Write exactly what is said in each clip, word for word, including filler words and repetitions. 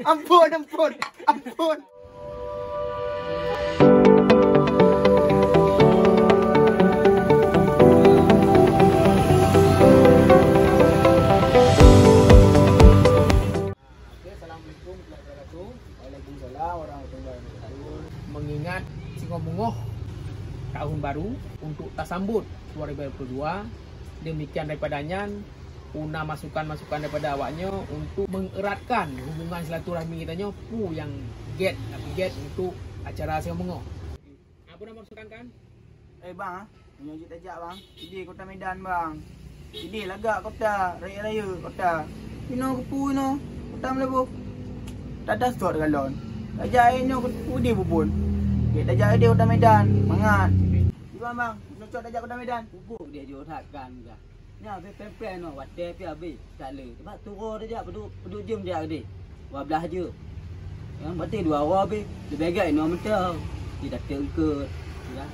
Ampun, ampun, ampun. Oke, assalamualaikum warahmatullahi wabarakatuh. Waalaikumsalam warahmatullahi wabarakatuh. Mengingat singoh beungoh tahun baru untuk tasambot dua ribu dua puluh dua, demikian daripada nyan, una masukan-masukan daripada awaknyoe untuk mengeratkan hubungan silaturahmi geutanyoe, peue nyang gét, tapi gét untuk acara singoh beungoh. Apa nama masukan kan? Eh bang, ah, meunyoe jeuet tajak bang, idéh kota Medan bang. Idéh lagak kota, rayeuk-rayeuk kota. Inoe keupeue inoe, kota Meulaboh. Tata sot galon. Tajak inoe keupeue idéh bubon. Jeuet tajak idéh kota Medan, mangat. Di bang bang, meunyoe cok tajak kota Medan. Bubon dia jeuet that kan dah. Nyan pih pèng-pèng nyoe watèe pih habéh, tak lé. Teuma turoe tajak peuduek, peuduek jeuem jak keudéh. Dua blaih jeuem. Nyang penting dua uroe habéh, leubeh gèt inoe mantong. Di tateuk eungkôt, ya.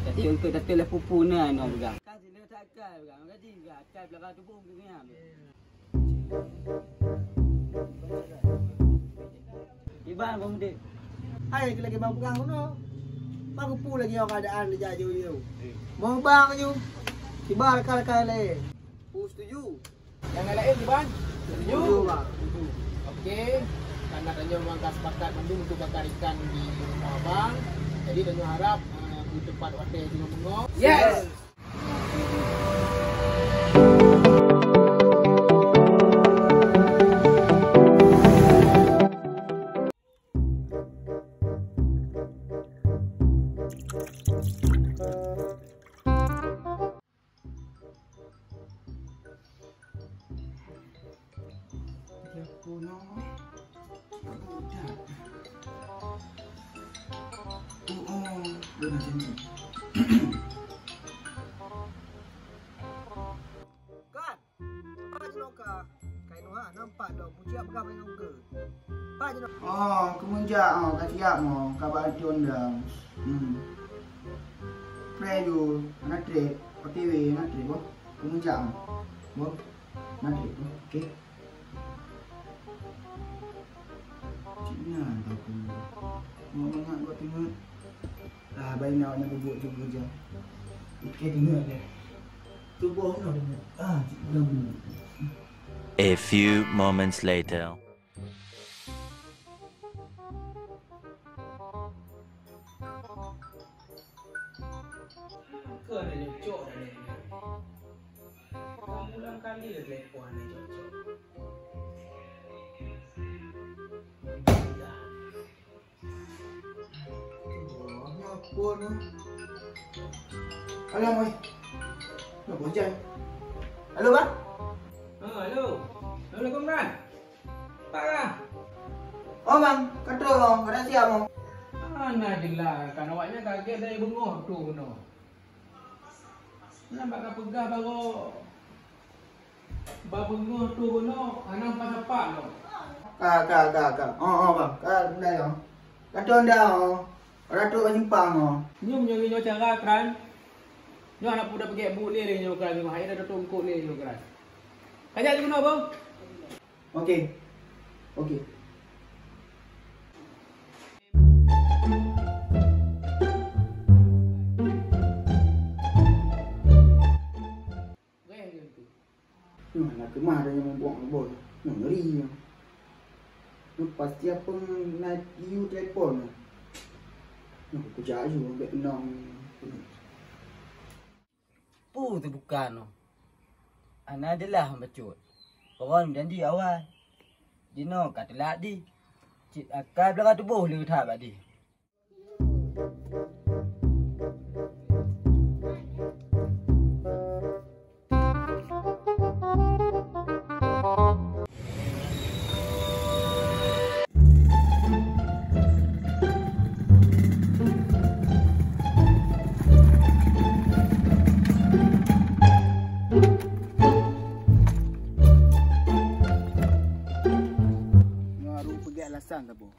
Tateuk eungkôt, tateuk lé pupu na inoe peugah. Ka sileuh that kai peugah, gaji ka, cai peulakang tuboh meukeunyan. Iban Bang Udép. Hai, lagi bang peugah keunoe. Bang keupeue lagi nyoe keuadaan dijak jauh-jauh. Mau bang ju. Kiban rakan-rakan laén. Peue setuju? Nyang laén kiban? Setuju? Setuju, bang. Setuju. Okey. Karena tanyoe memang ka sepakat mandum untuk bakar ikan di rumah abang. Jadi tanyoe harap, eh, di tempat watèe singoh beungoh. Yes. Siapa nama? Budak. Oh, oh, dia dah janji. Kan? Pat jinoe ka? Kai Nuha nampak dong, pujiak peugah bangai ngon ke. Pat jinoe. Oh, keumujak oh, ka siap oh, ka bak até undang. Hmm. Pre ju, anak trek, O T W, anak trek boh. Keumujak oh. Boh. Nanti tu, okey. Cik Nia dah pun. Mau mangat buat tengok. Ah, baik nak nak buat juga je. Okey, tengok dia. Tubuh nak tengok. Ah, Cik Nia. A few moments later. Keu ada nyocok dah ni. Kamu ulang kali dah telepon ni cocok. Dah. Wah, ni apa ni? Alah, weh. Nak hujan. Halo, bang. Ha, halo. Assalamualaikum, Ran. Parah. Oh, bang. Ka trok, bang. Ka siap, bang. Ana jeulaih kan awaknyan kaget dari beungoh tu keunoe. Nyan bak ka peugah baroe ba beungoh tu keunoe hana meusapat lom. Ka, ka, ka, ka. Oh, oh, bang. Ka, dah, ya. Ka trok dah, oh. Ka trok bak simpang, oh. Nyoe meunyoe nyoe cara, Kran. Nyoe hana peue dah peugèt buet lé, lé nyoe, Kran. Nyoe hai dah trok eungkôt lé nyoe, Kran. Ka jak keunoe, Bang. Okey. Okey. Nyoe hana keumah dah nyang mubuet lubôi. Nyoe ngeri nyoe. Nyoe pasti apong na yue telepon nyoe. Nyoe kujak yue bèk keunong. Peue teubuka nyoe? Hana jeulaih bacut. Uroe janji awai. Jinoe ka telat di. Cit akai beulagak tuboh le that bak di. Nyoe harôh peugèt alasan saboh.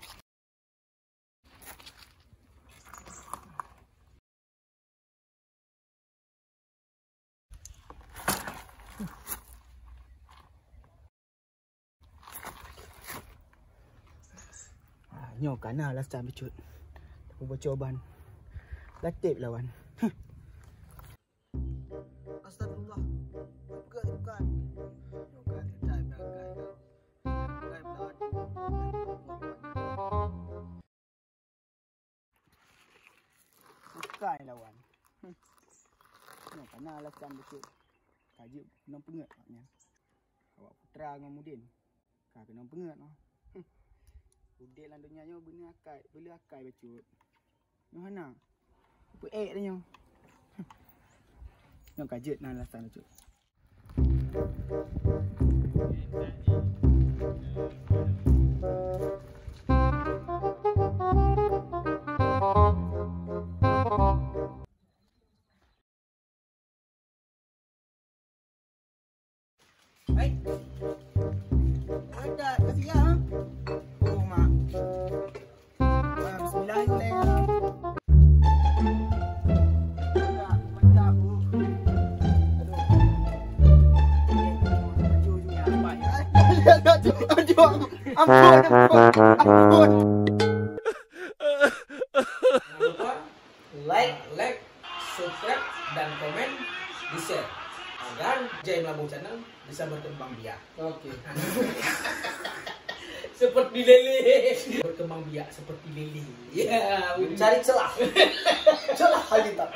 Nyoe ka na alasan bacut. Tapuboco ban. Lateb lawan. Astagfirullah. Bukan, bukan. Nyoe ka letai berakai kau. Berakai melawan. Bukan lawan. Hmm. Nyoe ka na alasan bacut. Ka jeuet keunong peungeut awak nyan. Awak Putra ngon Mudin. Ka keunong peungeut noh. Hmm. Udeb lam donya nyoe beuna akai, beuleu akai bacut. Nyoe hana. Peu ék tanyoe. Hmm. Nyoe ka jeuet na alasan bacut. Hai. Ada kasih ya. Oh, mak. Ah, bismillahirrahmanirrahim. Mantap, mantap, oh. Aduh. Aduh, aduh, aduh, aduh. Aduh, ampun, ampun, ampun. Jangan lupa like, like, subscribe, dan komen, di-share agar Jai Melabuh Channel bisa berkembang biak. Oke. Seperti lele. Berkembang biak seperti lele. Ya, mencari celah. Celah halilintar.